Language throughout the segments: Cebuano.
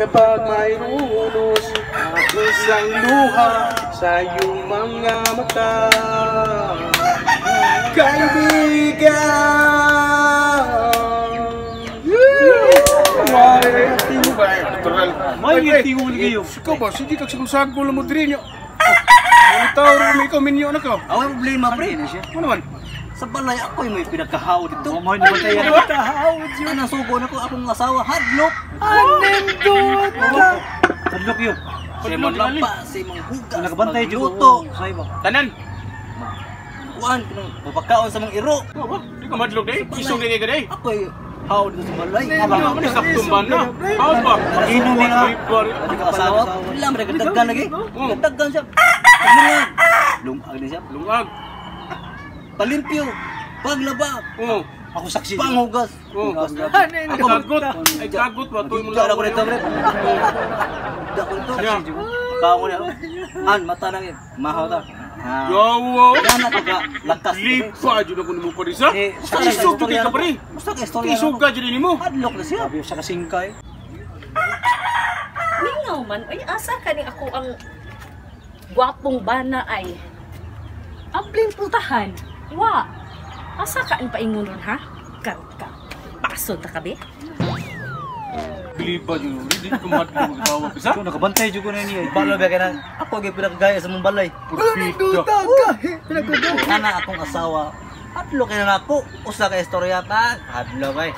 Kapag mayroong unos, agos ang luha sa iyong mga mata. Kaibigan! Natural. May ngiti kayo. Ikaw ba? Sige kag sagol mo diri niyo. Ano tao rin ikaw minyo na ka? Ako yung problema, pre. Ano naman? Sa balay ako yung may pinagkahaw dito. Mo ni bantay yan. Ano nasugo na ko akong asawa, hadlok. Anindot. Hadlok yun. Si manlapa, si manghugas, Nakabantay jud magluto. Sa iba. Tanan. Kuan, kanang mapakaon sa mga iro. Ikaw ba? Di ka madlog day. Isog day ka day. Ako yung haw dito sa balay. Aba, ano sa tumban na? Haos ba? Inom ni nga. Hindi ka asawa, wala man nagdaggan lagi. Oo. Nagdaggan siya. Lungag. Lungag na siya. Lungag. Palimpyo. Paglaba. Oo. Ako saksi. Panghugas. Oo. Hugas. Ay kagot. Ay kagot ba tuloy mo Magigda na ko nito, pre. Magigda ko nito. Yeah. Kaon ko niya. An, mata na yun. Mahaw ta. Ah. Yawa. Yan na to ka. Lakas. Lipa jud ako nimo pa sa. Eh, Isog jud ka pre. Basta ka istorya. Isog ka jud nimo. Hadlok na siya. Sabi sa kasingkay. Mingaw man, ay asa ka ni ako ang gwapong bana ay. Ablin putahan. Wa. Asa ka ang paingon ron ha? Karot ka. Paso ta ka be. Lipa jud. Di ko madlog tawa bisa. Ito nakabantay jud ko na niya. Balo ba ka na? Ako gyud pinakagaya sa mong balay. Purpita. Ana akong asawa. Hadlok na ako. Usa ka istorya pa. Hadlok ay.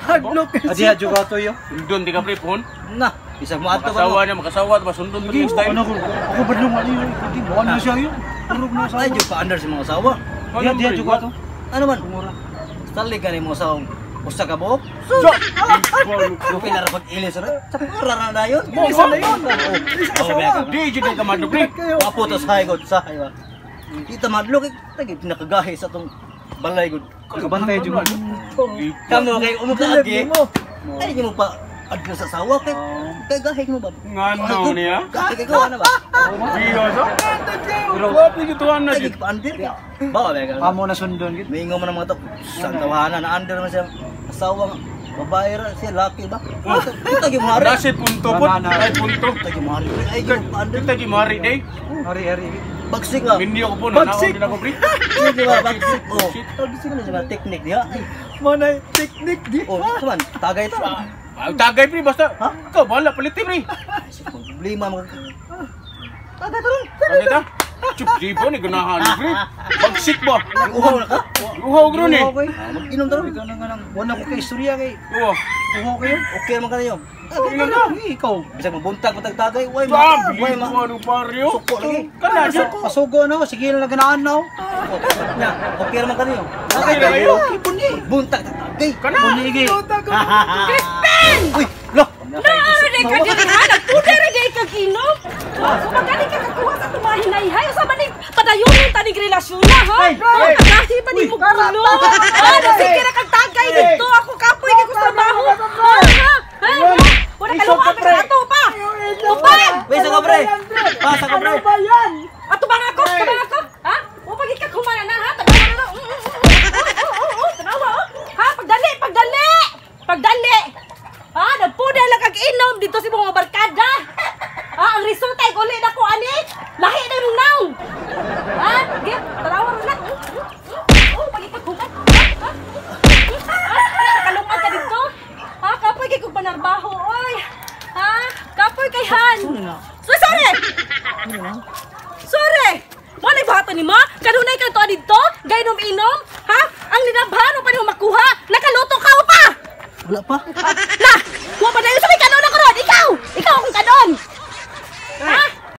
Adi jud ka to yo. Sundon di ka pre pon. Na, isang mo ato Makasawa ba? niya, makasawa ba sundon mo yung style. Ano ko? Ako badlong ani yo. Hindi mo ano siya yo. Turog na sa. Ay, jud pa under sa mga asawa. Diha diha jud ka to. Ano man? Salig ka ni mga asawa. Usa ka buok. Lupin na pag ilis ra. Sa para na dayon. Isa na yun. Oh, Di jud ka madlog pre. Wapo to sa god sa ba. Kita madlok tagi pinakagahi sa tong balay god. Nakabantay jud ko. Kamo kay umukaagi. Ay di mo pa adlo sa asawa kay kay gahi mo ba? Ngano niya? Gahi kay ko ano ba? Iya sa. Pero wapi jud tuan na Ay jud. pa under ka. Ba ba ka. Amo na sundon gid. Mingo man ang mga to. Sa tawanan na under man siya asawa nga. Babae ra siya laki ba? Kita gi mo hari. Nasi punto po. Ay punto. Kita gi mo hari. Ay gi pa under. Kita gi mari day. Hari hari. Bagsik ba? Minyo ko po na naon din ako pre. Sige ba bagsik oh. Bagsik na siya teknik niya. Ay Manay teknik di. oh, kaman tagay ta. Ay, tagay pre basta. Ha? Ikaw bahala palit pre. Problema mo. Tagay ta ron. Tagay ta. Chup di ba ni ganahan ni pre. Bagsik ba? Uhaw na ka? Uhaw gro ni. Uhaw kay. Ah, Mag-inom ta ron. Ikaw na nga nang wala ko kay istorya kay. Uhaw. Uhaw kayo. Okay man kayo. Inom na. Eh, ikaw. Bisag mabuntag matag tagay, way ma. Bam, Way ma. ma. Ano baryo? Suko lagi. Kana jud. Pasugo na sige na ganaan na. Oh, nya, okay man kayo. Okay na kayo. Okay po ni. Buntag tagay. Kana. Punigi. Crispin! Uy, lo. Naa ra ka diri ha? Nagpuday ra di ka ginom. Kumagani ka kakuha sa itong mga hinayhay. Usa man ni padayon taning relasyon na ha? Kagahi pa ni mo gulo. Ah, nagsige ra kag tagay dito. Ako kapoy kay ko sa trabaho. Ha? Ha? Ha? Wala ka luwa ka ato pa. Tubag! Wait, sa ko pre. Pasa ko pre. Ano ba yan? Ato bang ako? Tubang ako? Ha? O pagit ka kumana na ha? Tanawa na na. Oh, tanawa oh. Ha? Pagdali, pagdali. Pagdali. Ha? Nagpuday lang kag inom dito sa mga barkada. Ha? Ang resulta ay uli na ko ani. Lahi na yung naong. Ha? Ge, tanawa ra na. Oh, pagit ka kuman. Ha? Ha? Nakalungag ka dito. Ha? Kapoy kay kog panarbaho oy. Ha? Kapoy kay Han. So, sorry. Sorry! Wala buhaton nimo? Kanunay ka to didto? Gainom-inom? Ha? Ang linabhan pa nimo makuha? Nakaluto ka o pa? Wala pa. Na!